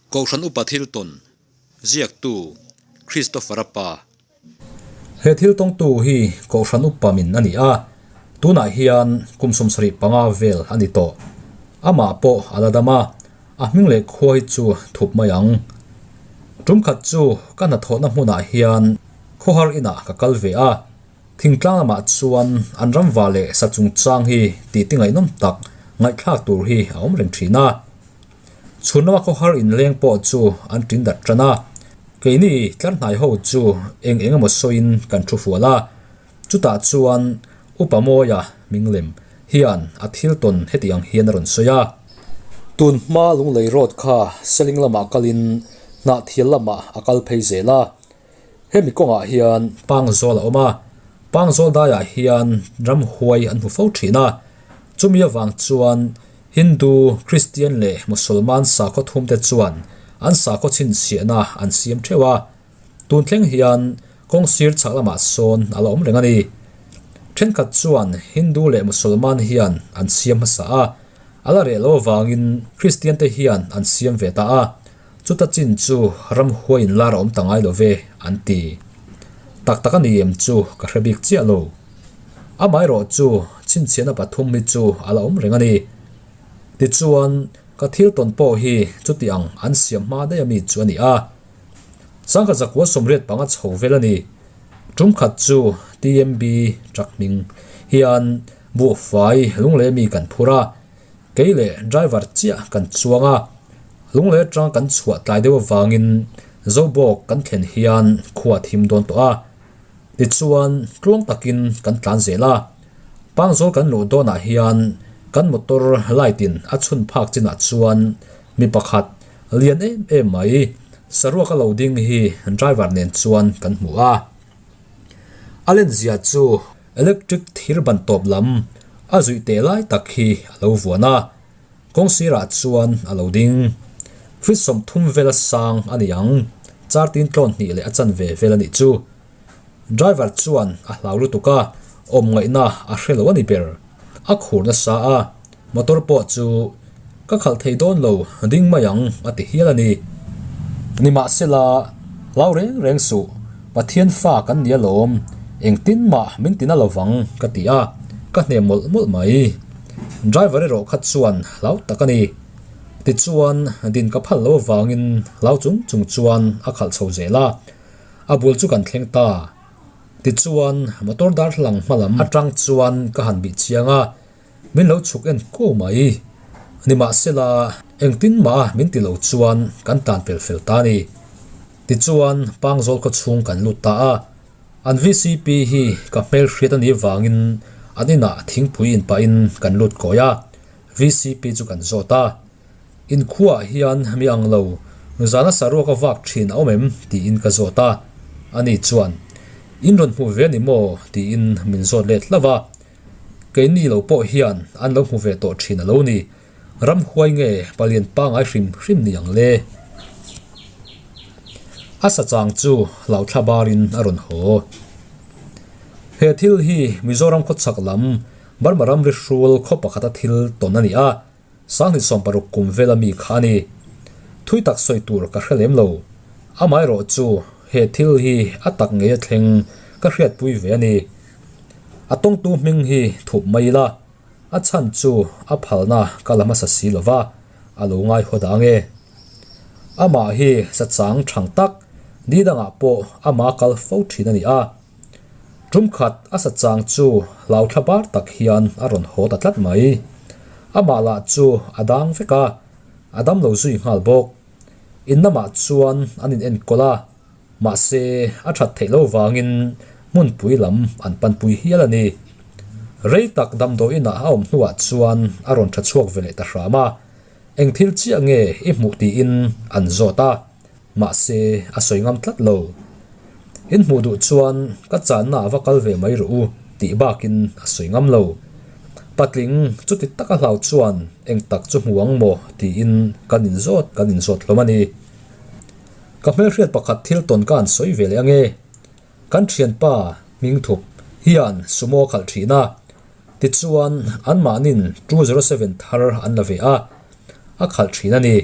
Kohhran Upa Thiltawn, Ziaktu, Christopher-a pa. He thil tawngtu hi Kohhran Upa min a ni a, tunah hian kum 75 vel a ni tawh. Amah pawh a la dam a, a hming leh khua hi chu thup mai ang. Tum khat chu ka hnathawhna hmunah hian khawhar inah ka kal ve a, thingtlang lamah chuan an ramva leh sa chungchang hi titi ngaihnawm tak ngaihthlak tur hi a awm reng thin a. Chhun lama khawhar inleng pawh chu an tin dat tan a, keini tlar hnai ho chu eng eng emaw sawiin kan thu fual a, chutah chuan Upa Mawia Minglem hian a thil tawn heti ang hian a rawn sawi a. Tun hma Lunglei Road kha Seling lamah kalin Hnahthial lamah a kal phei zel a, hemi kawngah hian Pangzawl a awm a, Pangzawl daiah hian ramhuai an hmu fo thin a, chumi avang chuan Hindu, Kristian leh Musulman sakhaw thumte chuan an sakhaw chhinchhiahna an siam theuh a, tun thleng hian kawng sir chhak lamah sawn a la awm reng a ni. Thenkhat chuan Hindu leh Musulman hian an siam hmasa a, a la reh lo avangin Kristian te hian an siam ve ta a, chuta chin chu ramhuai inlar a awm ta ngai lo ve an ti. Tak tak a ni em chu ka hre bik chiah lo. Amaherawhchu chhinchhiahna pathum hi chu a la awm reng a ni. Tichuan, ka thil tawn pawh hi chuti ang an siam hma daih ami chu a ni a. Sangkhat zakua 85 chho vel a ni. Tum khat chu TMB truck hming hian buhfai lunglei mi kan phur a, kei leh driver chiah kan chuang a. Lunglei atanga kan chhuah tlai deuh avangin Zobawk kan thlen hian khua thim dawn tawh a. Tichuan, tluang takin kan tlan zel a, Pangzawl kan luh dawnah hian kan motor light in a chhun phak chinah chuan mi pakhat lian em em mai saruak a lo ding hi driver nen chuan kan hmu a. A lenzia chu electric thir ban tawp lam a zuih teh lai tak hi a lo vuan a, Kawng sirah chuan a lo ding. Feet 30 vela sang a ni ang, car tin tlawn hnih leh a chanve vel a nih chu. Driver chuan a hlau lutuk a, awm ngaihna a hre lo a ni ber. A khur nasa a, motor pawh chu ka khalh thei dawn lo, ding mai ang a ti hial a ni. Nimahsela, hlau reng reng suh, Pathian fa kan ni alawm, engtin mah min tina lovang ka ti a, ka hne mawlh mawlh mai. Driver erawh kha chuan hlau tak a ni. Tichuan, din ka phal lo avangin hlau chung chung chuan a khalh chho zel a, a bul chu kan thleng ta. Tichuan, motor darthlalang hma lam atang chuan ka han bih chiang a, min lo chhuk en ko mai. Nimahsela, engtin mah min ti lo chuan kan tlan pel fel ta a ni. Tichuan, Pangzawl khaw chhung kan lut ta a. An vcp hi ka hmel hriat a nih vangin an inah thingpui in pahin kan lut kawi a, vcp chu kan zawt a. Inkhuaah hian mi ang lo, zana saruak a vak thin a awm em? tiin ka zawt a. Ani chuan, In rawn hmu ve a ni maw? tiin min zawt let hlauh a. Keini lo pawh hian an lo hmu ve tawh thin a lo ni. Ramhuai nge palian pangai hrim hrim ni ang le? A sachang chu hlauthla barin a rawn haw. He thil hi Mizoram khawchhak lam Burma ramri hrul khaw pakhata thil tawn a ni a, 2016 kum vela mi kha a ni. Thui tak sawi tur ka hre lem lo. Amaherawh chu he thil hi a tak ngei a thleng ka hriatpui ve a ni. A tawngtu hming hi thup mai ila. A chhan chu a phalna ka la hmasa si lo va, a lo ngai haw dah ange. Amah hi sachang thang tak, ni dangah pawh ama kal fo thin a ni a. Tum khat a sachang chu hlau thla bar tak hian a rawn haw ta tlat mai. Amah lah chu a dang vek a, a dam lo zui nghal bawk. In lamah chuan an in enkawl a, Mahse, a that theih lo vangin hmunpui lam an panpui hial a ni. Rei tak damdawiinah a awm hnuah chuan a rawn tha chhuak ve leh ta hram a, eng thil chiah nge i hmuh tiin an zawt a, mahse a sawi ngam tlat lo. In hmuh duh chuan ka channa a va kal ve mai rawh u tih bakin a sawi ngam lo. Patling chuti taka hlau chuan eng tak chu hmu ang maw tiin kan inzawt kan inzawt hlawm a ni. Ka hmelhriat pakhat thil tawn ka han sawi ve leh ange. Kan thianpa Hmingthup hian sumo a khalh thin a, tichuan anmahnin 207 thar an la ve a, a khalh thin a ni.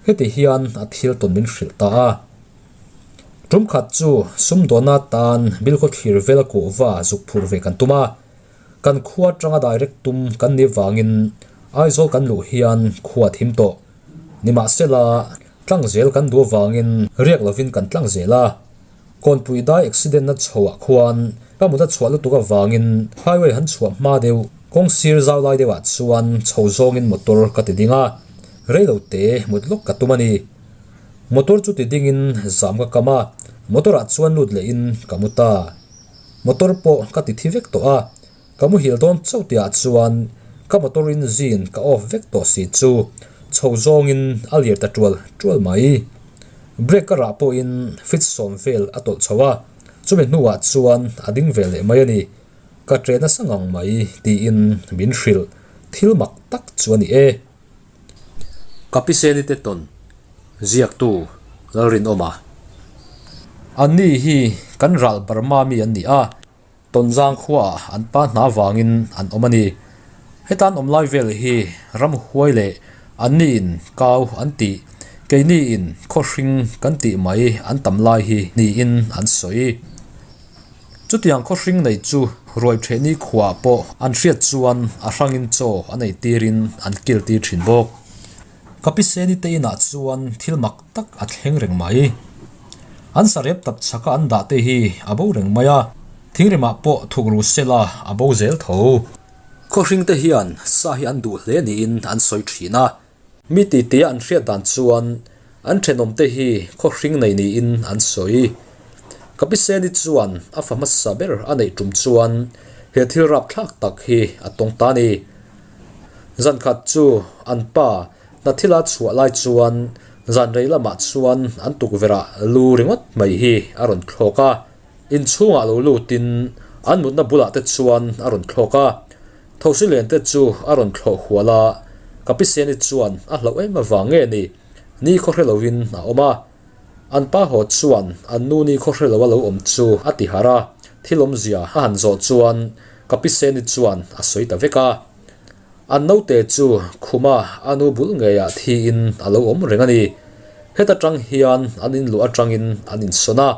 Heti hian a thil tawn min hrilh ta a. Tum khat chu sumdawnna tan bilkhaw thlir vel a kuhva zuk phur ve kan tum a. Kan khua atanga direct tum kan nih vangin Aizawl kan luh hian khua a thim tawh. Nimahsela, tlang zel kan duh avangin riak lovin kan tlang zel a. Kawnpui dai accident na chhoah khuan ka mut a chhuah lutuk avangin highway han chhuah hma deuh kawng sir zau lai deuhah chuan chho zawngin motor ka ti ding a, reilo te mut lawk ka tum a ni. Motor chu ti dingin zam ka kam a, motor ah chuan lut lehin ka mu ta. Motor pawh ka ti thi vek tawh a, ka muhil dawn chauh tihah chuan ka motor engine ka off vek tawh si chu chho zawngin a lir ta tual tual mai. Brake ka rah pawhin fit sawm vel a tawlh chho a, chumi hnuah chuan a ding ve leh mai a ni. Ka ṭe nasa ngang mai tiin min hrilh thil mak tak chu a ni e. Kapiseni te tawn ziaktu Lalrinawma. Anni hi kan ral Burma mi an ni a, Tawnzang khuaah an pa hna vangin an awm a ni. Hetan awm lai vel hi ramhuai leh anniin kau an tih, keiniin khawhring kan tih mai an tam lai hi niin an sawi. Chutiang khawhring nei chu ruai ṭhehni khuaah pawh an hriat chuan a hrangin chaw a nei tirin an kil tir ṭhin bawk. Kapiseni te inah chuan thil mak tak a thleng reng mai. An sarep tap chhaka an dah te hi a bo reng mai a, thingrimah pawh thuk ru sela a bo zel tho. Khawhring te hian sa hi an duh hle niin an sawi ṭhin a, Mi titi an hriat dan chuan an thenawmte hi khawhring nei niin an sawi. Kapiseni chuan a fa hmasa ber a neih tum chuan he thil rapthlak tak hi a tawng ta a ni. Zan khat chu an pa hna thila chhuah lai chuan zan rei lamah chuan an tukverh ah lu ringawt mai hi a rawn thlawk a. Inchhungah lo lutin an mutna bulah te chuan a rawn thlawk a. Thosi len te chu a rawn thlawh hual a, ka piseni chuan a hlauh em avang nge ni, ni khaw hre lovin a awm a. An pa haw chuan an nu ni khaw hre lo a lo awm chu a ti harh a, thil awmzia a han zawh chuan ka piseni chuan a sawi ta vek a. An naute chu khuma a nu bul ngeiah thiin a lo awm reng a ni. Heta tang hian an inluah atangin an insawn a.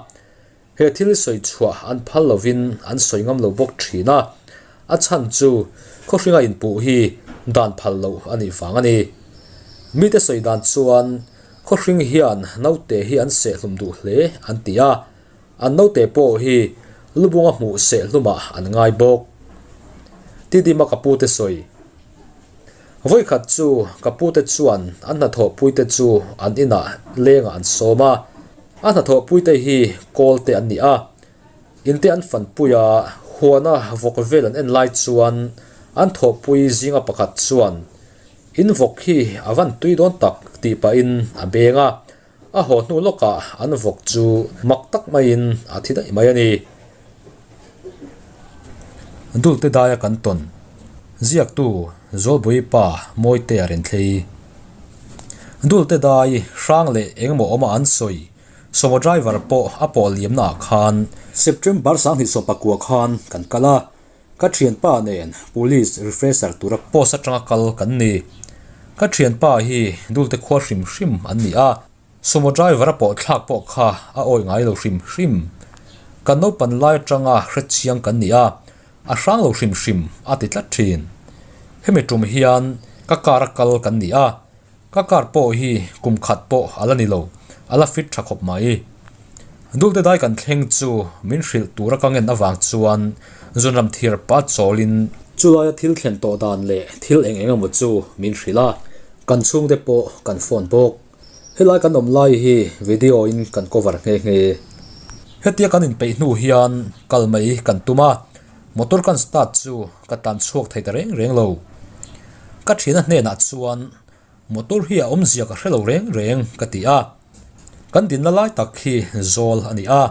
He thil sawi chhuah an phal lovin an sawi ngam lo bawk thin a, a chhan chu khawhringa inpuh hi dan phal loh a nih vang a ni. Mite sawi dan chuan khawhring hian naute hi an sehhlum duh hle an ti a, an naute pawh hi lubunga hmuh sehhlumah an ngai bawk. Tidima ka pute sawi. Vawikhat chu ka pute chuan an hnathawhpuite chu an inah lengah an sawm a, a hnathawhpuite hi kawl te an ni a, inte an fanpui a, huana vawk vel an en lai chuan an thawhpui zinga pakhat chuan, In vawk hi a van tui dawn tak tih pahin a beng a, a haw hnu lawkah an vawk chu mak tak maiin a thi daih mai a ni. Dulte daia kan tawn ziaktu Zawlbui pa Mawite a rin thlei. Dulte dai hrang leh engemaw awma an sawi Sumo driver pawh a pawh liamna ah khan September 2019 khan kan kal a, Ka thianpa nen police refresher tura post atanga kal kan ni. Ka thianpa hi Dulte khua hrim hrim an ni a, Sumo driver a pawh thlak pawh kha a awi ngai lo hrim hrim. Kan naupan lai atanga hrechiang kan ni a, a hrang lo hrim hrim a ti tlat thin. Hemi tum hian ka car a kal kan ni a, Ka car pawh hi kum khat pawh a la ni lo, a la fit tha khawp mai. Dulte dai kan thleng chu min hrilh tura ka ngen avang chuan zunram thir pa chawlin chulaia thil thlen tawh dan leh thil eng eng emaw chu min hrilh a, kan chhungte pawh kan phone bawk. Helai kan awm lai hi video in kan cover nghe nghe. Hetia kan inpeih hnu hian kal mai kan tum a, motor kan start chu ka tan chhuak thei ta reng reng lo. Ka thiana hnenah chuan motor hi a awmzia ka hre lo reng reng ka ti a, kan dinna lai tak hi zawl a ni a,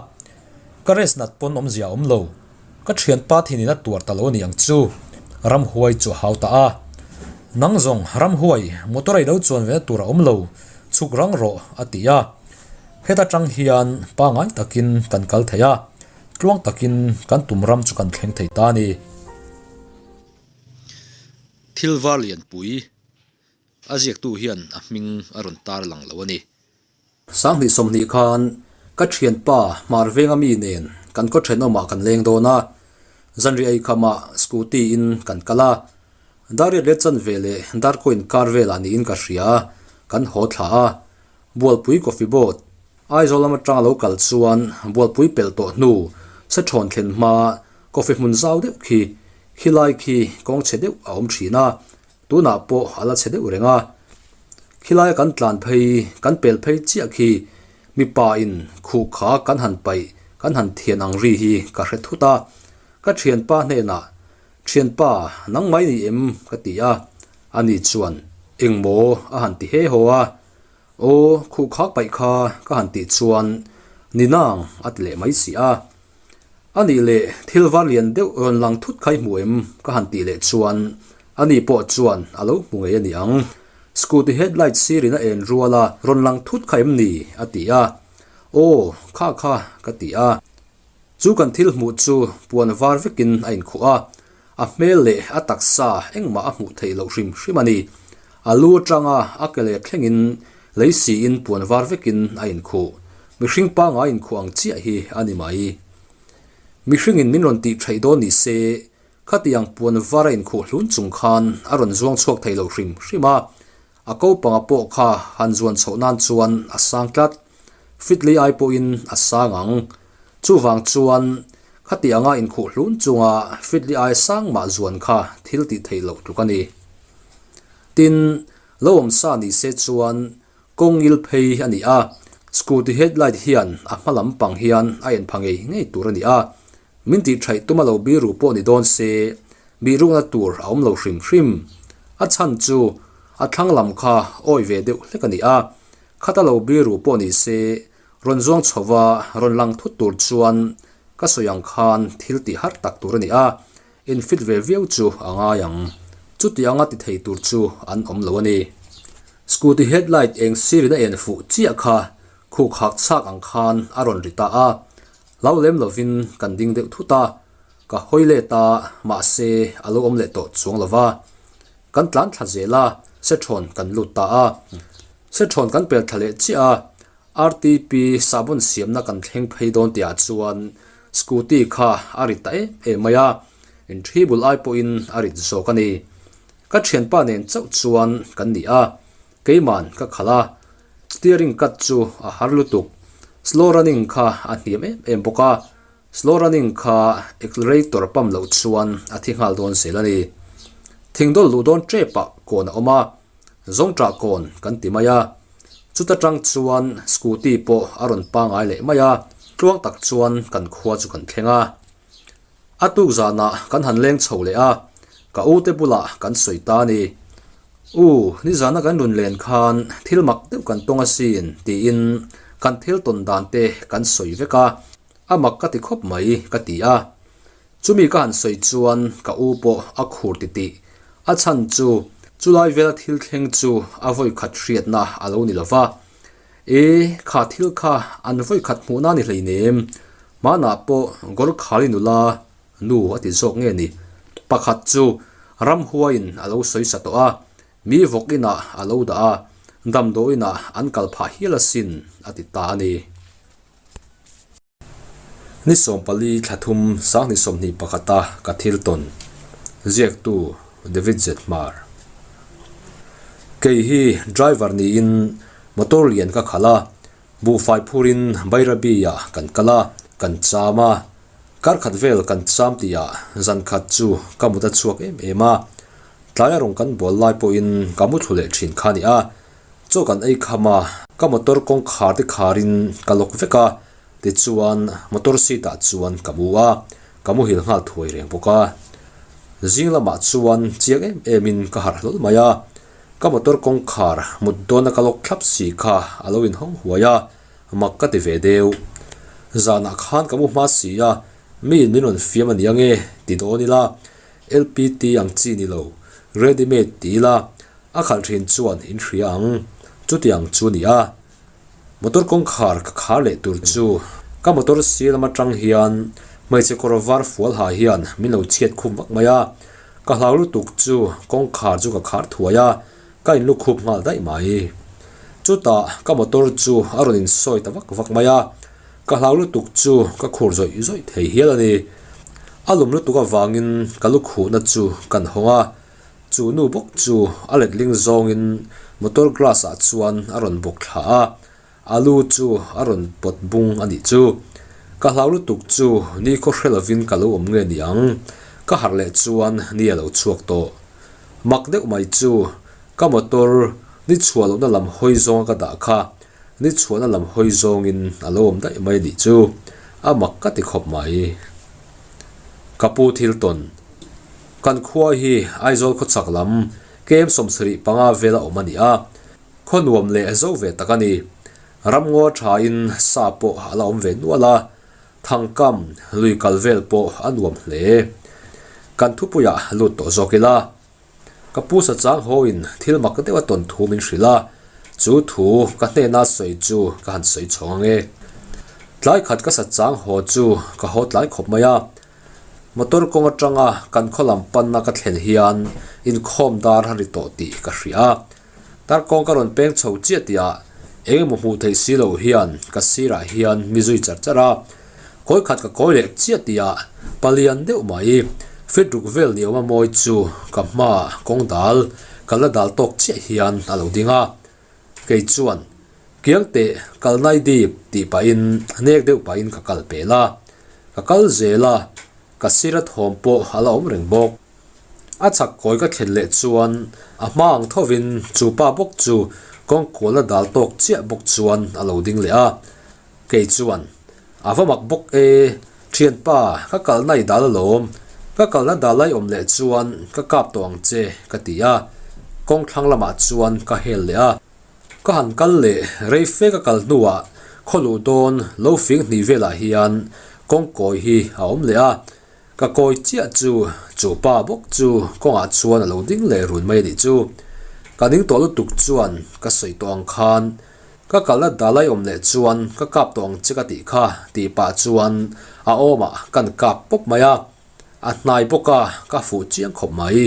ka rest nat pawn awmzia a awm lo, ka thianpa thinin a tuar ta lo a ni ang chu, ramhuai chu a hau ta a. Nang zawng ramhuai motor a i lo chuan ve na tur a awm lo, chhuk rang rawh a ti a. Heta tang hian pangngai takin kan kal thei a, tluang takin kan tum ram chu kan thleng thei ta a ni. Thil var lianpui. A ziaktu hian a hming a rawn tar lang lo a ni. 2020 khan ka thianpa Hmar venga mi nen kan khaw thenawmah kan leng dawn a, zanriah ei khamah scooty in kan kal a. Dariat leh chanve leh darkaw inkar velah niin ka hria, kan haw thla a. Bualpui coffee boat Aizawl lam atanga lo kal chuan Bualpui pelh tawh hnu Sethawn thlen hma coffee hmun zau deuh khi khilai khi kawng chhe deuh a awm thin a, tunah pawh a la chhe deuh reng a. Khilaia kan tlan phei kan pel phei chiah khi mipa in khuh kha kan han paih kan han thian ang ri hi ka hre thut a, ka thianpa hnenah Thianpa, nang mai ni em? ka ti a, ani chuan engmaw a han ti he haw a. Aw, khuh khak paih kha ka han tih chuan ni nang a ti leh mai si a. A nih leh thil var lian deuh rawn lang thut kha i hmu em? ka han tih leh chuan ani pawh chuan a lo hmu ngei a ni ang. Scooty headlight sirin a en rual a, rawn lang thut kha em ni? a ti a. Aw, kha kha ka ti a. Chu kan thil hmuh chu puan var vekin a inkhuh a, a hmel leh a taksa engmah a hmuh theih loh hrim hrim a ni. A lu atanga a ke leh thlengin lei siin puan var vekin a inkhuh. Mihring pangai inkhuh ang chiah hi a ni mai. Mihringin min rawn tih theih dawn ni se, khatiang puan var a inkhuh hlun chung khan a rawn zuang chhuak thei lo hrim hrim a, A ko panga pawh kha han zuan chhoh nan chuan a sang tlat. Fitlei ai pawhin a sang ang. Chuvang chuan khati anga inkhuh hlun chunga Fitlei ai sang mah zuan kha thil tih theih loh tluk a ni. Tin, lo awm sa ni se chuan kawng ngil phei a ni a, scooty headlight hian a hma lam pang hian a en pha ngei ngei tur a ni a. Min tih theih tum a lo biru pawh ni dawn se, bihrukna tur a awm lo hrim hrim. A chhan chu a thlang lam kha awi ve deuh hlek a ni a, khata lo biru pawh ni se, rawn zuang chhova rawn lang thut tur chuan ka sawi ang khan thil tih har tak tur a ni a, in fit ve viau chu a ngai ang. Chuti anga ti thei tur chu an awm lo a ni. Scooty headlight eng sirin a en fuh chiah kha khuk hak chhak ang khan a rawn ri ta a, Hlau lem lovin kan ding deuh thut a, ka hawi let a, mahse a lo awm leh tawh chuang lo va. Kan tlan thla zel a, Sethawn kan lut ta a. Sethawn kan pel thla leh chiah a, RTP sahbawn siamna kan thleng phei dawn tihah chuan scooty kha a rit ta em em mai a, in thi bul ai pawhin a rit zawk a ni. Ka thianpa nen chauh chuan kan ni a, Keiman ka khalh a, steering cut chu a har lutuk. Slow running kha a hniam em em bawk a, slow running kha accelerator pump loh chuan a thi nghal dawn zel a ni. Thingdawl luh dawn tepah kawn a awm a, zawngṭah kawn kan ti mai a. Chuta tang chuan scooty pawh a rawn pangai leh mai a, tluang tak chuan kan khua chu kan thleng a. A tuk zanah kan han leng chho leh a, ka u te bulah kan sawi ta a ni. U, nizana kan rawn len khan thil mak deuh kan tawng asin tiin kan thil tawn dan te kan sawi vek a, a mak ka ti khawp mai ka ti a. Chumi ka han sawi chuan ka u pawh a khur titih. A chhan chu chulai vela thil thleng chu a vawikhat hriatna a lo ni lova. E, kha thil kha an vawikhat hmuhna ni hleinem. Hmanah pawh Gorkhali nula nu a ti zawk nge ni? Pakhat chu ramhuaiin a lo sawi sa tawh a, mi vawk inah a lo dah a, damdawiinah an kal phah hial asin a ti ta a ni. Ni 14 thla thum 2021 a ka thil tawn ziaktu David Zethmar. Kei hi driver niin motor lian ka khalh a, Buhfai phurin Bairabi-ah kan kal a, kan cham a. Kar khat vel kan cham tihah zan khat chu ka mut a chhuak em em a. Tlai a rawn kan bual lai pawhin ka mu thlu leh thin kha a ni a. Chaw kan ei kham a, ka motor kawngkhar te kharin ka lock vek a, tichuan motor seat ah chuan ka mu a, ka muhil nghal thuai reng bawk a. Zing lamah chuan chiang em emin ka harh hlawl mai a. Ka motor kawngkhar mut dawna ka lawk thlap si kha a lo inhawng huai a, mak ka ti ve deuh. Zanah khan ka mu hma si a, mi in min rawn fiam a ni ange ti dawn ila, LPT ang chi ni lo, ready made ti ila, a khalh thin chuan in hria ang, chutiang chu a ni a. Motor kawngkhar ka khar leh tur chu ka motor sir lam atang hian hmeichhe kawr var fual ha hian min lo chhiat khum vak mai a, ka hlau lutuk chu kawngkhar chu ka khar thuai a, Ka inlukhup nghal daih mai. Chutah ka motor chu a rawn insawi ta vak vak mai a, ka hlau lutuk chu ka khur zawih zawih thei hial a ni. A lum lutuk avangin ka lukhuhna chu kan hawng a, chu nu bawk chu a letling zawngin motor glass ah chuan a rawn bawk thla a, a lu chu a rawn pawt bung a nih chu. Ka hlau lutuk chu ni khaw hre lovin ka lo awm nge ni ang, ka harh leh chuan ni a lo chhuak tawh. Mak deuh mai chu ka motor ni chhuah lohna lam hawi zawnga ka dah kha ni chhuahna lam hawi zawngin a lo awm daih mai a nih chu, a mak ka ti khawp mai. Ka pu thil tawn, kan khua hi Aizawl khawchhak lam kem 75 vela awm a ni a, Khaw nuam leh zo ve tak a ni. Ramngaw thain sa pawh a la awm ve nual a, thangkam lui kal vel pawh a nuam hle. Kan thupuiah lut tawh zawk ila. Ka pu Sachang hawiin thil mak deuh a tawn thu min hrilh a, chu thu ka hnena sawi chu ka han sawi chhawng ange. Tlai khat ka Sachang haw chu ka haw tlai khawp mai a, Motor kawng atanga kan khaw lam panna ka thlen hian inkhawm dar a ri tawh tih ka hria a. Tarkawng ka rawn peng chho chiah tihah eng emaw hmuh theih si loh hian ka sirah hian mi zui char char a. Kawi khat ka kawi leh chiah tihah palian deuh mai fit ruk vel ni awma mawi chu ka hmaah kawng dal ka la dal tawk chiah hian a lo ding a. Kei chuan, Kiang teh, kal nai dip tih pahin nek deuh pahin ka kal pel a. Ka kal zel a, ka sira thawm pawh a la awm reng bawk. A chak kawi ka thlen leh chuan a hma ang thovin chu pa bawk chu kawngkualna dal tawk chiah bawk chuan a lo ding leh a. Kei chuan, A va mak bawk e, thianpa, ka kalna i dal alawm. Ka kalna dal ai awm leh chuan ka kap tawh ang che, ka ti a. Kawng thlang lamah chuan ka hel leh a. Ka han kal leh rei fe ka kal hnuah khaw luh dawn lo fing hnih velah hian kawngkawi hi a awm leh a. Ka kawi chiah chu chu pa bawk chu kawngah chuan a lo ding leh run mai a nih chu. Ka ding tawh lutuk chuan ka sawi tawh ang khan ka kalna dalai awm leh chuan ka kap tawh ang che ka tih kha tih pah chuan a awmah kan kap pawp mai a, a hnai bawk a ka fuh chiang khawp mai.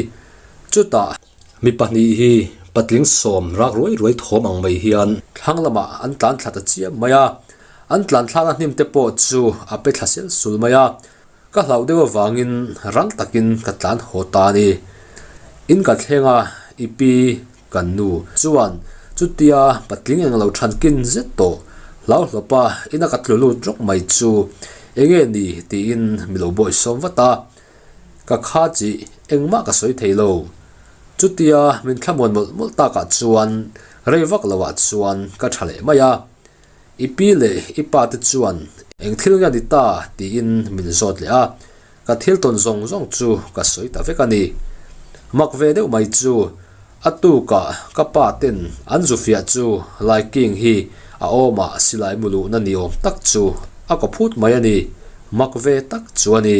Chutah. Mi pahnih hi patling sawm rak ruai ruai thawm ang mai hian thlang lamah an tlan thla ta chiam mai a, an tlan thlakna hnim te pawh chu a pe thla sel sul mai a. Ka hlauh deuh avangin rang takin ka tlan haw ta a ni. In ka thleng a, i pi, kan nu, chuan chutia patling eng lo than kin zet tawh hlau hlawp a ina ka tlu lut rawk mai chu enge ni tiin mi lo bawi sawm vat a. Ka kha chih engmah ka sawi thei lo. Chutia min thlamuan mawlh mawlh takah chuan rei vak loah chuan ka tha leh mai a. I pi leh i pa te chuan eng thil nge ni ta tiin min zawt leh a, ka thil tawn zawng zawng chu ka sawi ta vek a ni. Mak ve deuh mai chu a tukah ka pa ten an zu fiah chu Lai King hi a awmah silai mu luhna ni awm tak chu a kaw phut mai a ni, mak ve tak chu a ni.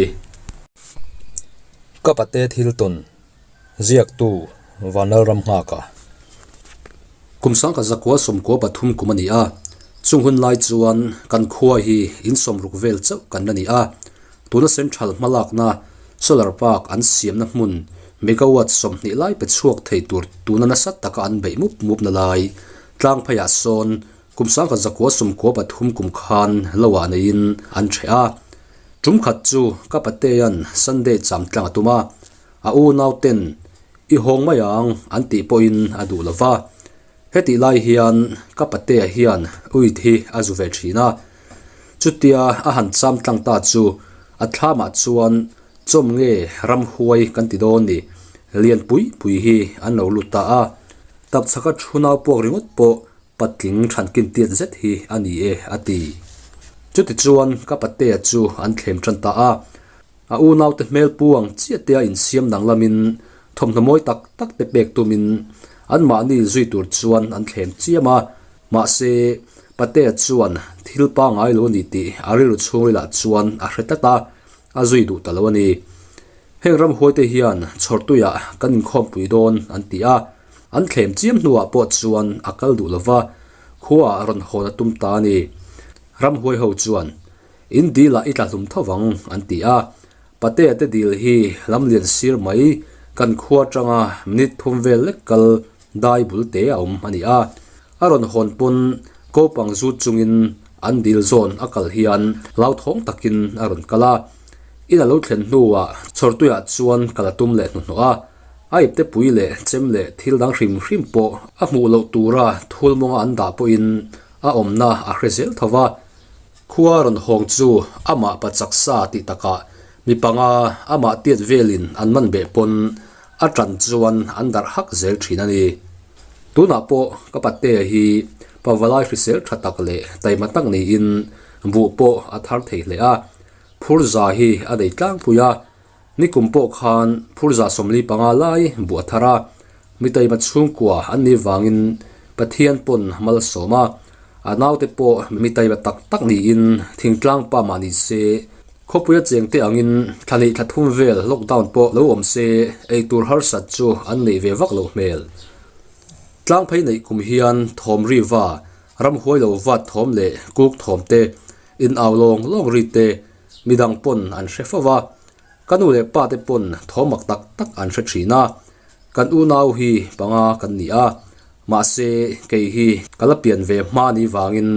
Ka pate thil tawn Ziaktu Vanlalram Nghaka. Kum sangkhat zakua sawmkua pathum kum a ni a, chung hun lai chuan kan khua hi in sawmruk vel chauh kan la ni a. Tuna Central hmalakna Solar Park an siamna hmun megawatt 20 lai pe chhuak thei tur tuna nasa taka an beih mup mup na lai tlang pheiah sawn kum sangkhat zakua sawmkua pathum kum khan lo ah neiin an ṭheh a. Tum khat chu ka patea'n Sunday cham tlang a tum a, A unauten i hawng mai ang an tih pawhin a duh lo va. Hetih lai hian ka patea hian uit hi a zu ve thin a. Chutia a han cham tlang ta chu a thlamah chuan chawm nge ramhuai kan ti dawn ni, lian pui pui hi an lo lut ta a. Tapchhaka thu nau puak ringawt pawh patling thankin tiat zet hi a ni e a ti. Chutichuan ka patea chu an thlem tan ta a. A unaute hmel pu ang chiah te a insiam dang lamin thawmhnaw mawi tak tak te pek tumin anmahni zui tur chuan an thlem chiam a, mahse Patea chuan thil pangngai lo a ni tih a rilru chhungrilah chuan a hre tlat a, a zui duh ta lo a ni. Heng ramhuaite hian chhawrtuiah kan inkhawmpui dawn an ti a, an thlem chiam hnuah pawh chuan a kal duh lova, khuaah rawn hawn a tum ta a ni. Ramhuai ho chuan In dil ah i tla hlum tho vang an ti a, Patea te dil hi lam lian sir mai kan khua atanga minute thum vel lek kal. Dai bul te a awm a ni a. A rawn hawn pawn kopang zut chungin an dil zawn a kal hian hlauthawng takin a rawn kal a. In a lo thlen hnuah chhawrtuiah chuan kal a tum leh hnuhnawh a. A ipte pui leh chem leh thil dang hrim hrim pawh a hmuh loh tura thul mawnga an dah pawhin a awmna a hre zel tho va. Khua rawn hawng chu amah pa chaksa tih takah mi panga amah tiat velin an man beh pawn a tan chuan an darh hak zel thin a ni. Tunah pawh ka patea hi pavalai hrisel tha tak leh taima tak niin buh pawh a thar thei hle a, phurza hi a nei tlangpui a. Nikum pawh khan phurza 45 lai buh a thar a, mi taima chhungkua an nih vangin Pathian pawn malsawm a, a naute pawh mi taima tak tak niin thingtlang pa mah ni se Khawpuia chengte angin thla neih thla thum vel lockdown pawh lo awm se eitur harsat chu an neih ve vak loh hmel. Tlangphei neih kum hian thawm ri va, ramhuai lo vat thawm leh kuk thawm te, in au lawng lawng ri te midang pawn an hre fo va. Ka nu leh pa te pawn thawm mak tak tak an hre thin a. Kan unau hi panga kan ni a, mahse kei hi ka la pian ve hma ni vangin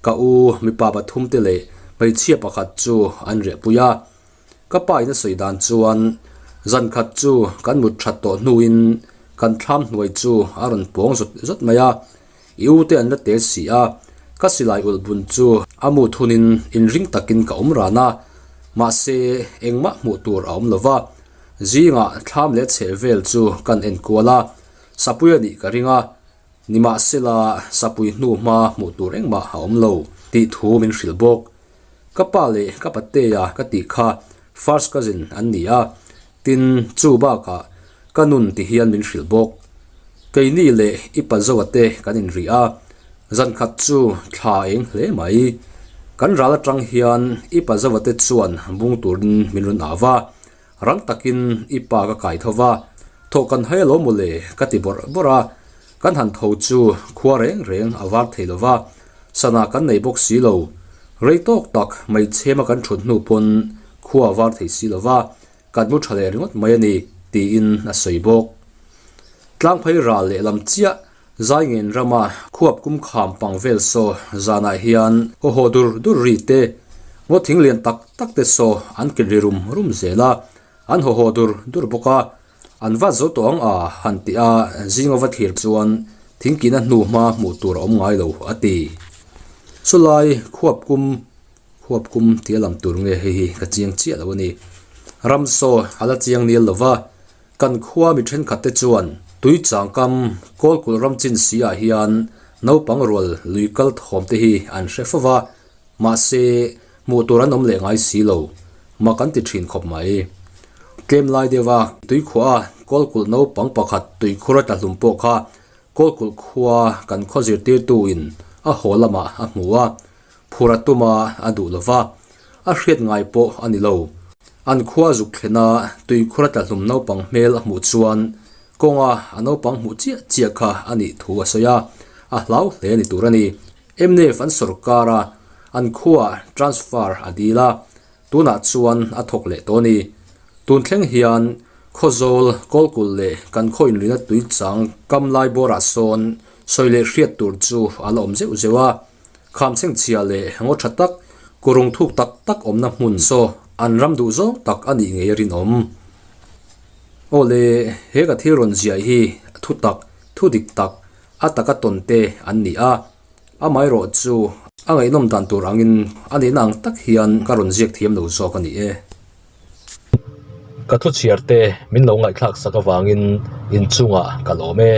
Ka u mipa pathum te leh hmeichhia pakhat chu an riahpui a. Ka pa in a sawi dan chuan zan khat chu kan mut that tawh hnuin kan thlam hnuai chu a rawn pawng zawt zawt mai a. I u te an la tel si a, ka silai ulh bun chu a mut hunin inring takin ka awm ran a, mahse engmah hmuh tur a awm lo va. Zingah thlam leh chheh vel chu kan enkual a, sapui a nih ka ring a. Nimahsela, sapui hnu hma hmuh tur engmah a awm lo tih thu min hrilh bawk. Ka pa leh ka patea ka tih kha first cousin an ni a, tin chu bakah ka nun ti hian min hrilh bawk. Keini leh i pa Zoa te kan inri a, zan khat chu thla eng hle mai. Kan ral atang hian i pa Zoa te chuan bung turin min rawn au va, Rang takin i pa ka kai tho va, thawh kan hai alo mawle ka ti bawrh bawrh a, kan han tho chu khua reng reng a var thei lo va, sana kan nei bawk si lo. Rei tawk tak hmeichhema kan thut hnu pawn khua a var thei si lo va, kan mu tha leh ringawt mai a ni, tiin a sawi bawk. Tlangphei ral lehlam chiah Zaingen rama khuap kum kham pang vel saw zanah hian haw haw dur dur ri te, ngaw thing lian tak tak te saw an kil ri rum rum zel a, an haw haw dur dur bawk a, an vat zo tawh ang a han tih a zinga va thlir chuan thingkihna hnu hma hmuh tur a awm ngai lo a ti. Chulai khuap kum khuap kum tih a lam tur nge hei hi ka chiang chiah lo a ni. Ram saw a la chiang nial lo va. Kan khua mi thenkhat te chuan tui changkam Kawlkulh ram chin si ah hian naupang rual lui kal thawm te hi an hre fo va, mahse hmuh tur an awm leh ngai si lo, mak an ti thin khawp mai. Tlem lai deuh a tui khuah a Kawlkulh naupang pakhat tuikhur a tla hlum pawh kha Kawlkulh khua kan khaw zirtirtu in a haw lamah a hmu a, Phur a tum a, a duh lo va, a hriat ngai pawh a ni lo. An khua zuk thlena tuikhur a tlahlum naupang hmel a hmuh chuan kawnga a naupang hmuh chiah chiah kha a nih thu a sawi a, a hlau hle ni tur a ni. Mnf an sawrkar a, an khuaah transfer a dil a, tunah chuan a thawk leh tawh a ni. Tun thleng hian Khawzawl, Kawlkulh leh kan khaw inrina tui chang kam lai bawrah sawn sawi leh hriat tur chu a la awm zeuh zeuh a. Kham chhengchhia leh ngaw tha tak, kurung thuk tak tak awmna hmun saw an ram duh zawng tak a nih ngei a rinawm. Aw le, he ka thil rawn ziah hi thu tak, thu dik tak, a taka tawn te an ni a. Amaherawh chu a ngaihnawm dan tur angin a nihna ang tak hian ka rawn ziak thiam lo zawk a ni e. Ka thu chhiar te min lo ngaihthlak sak avangin inchungah ka lawm e.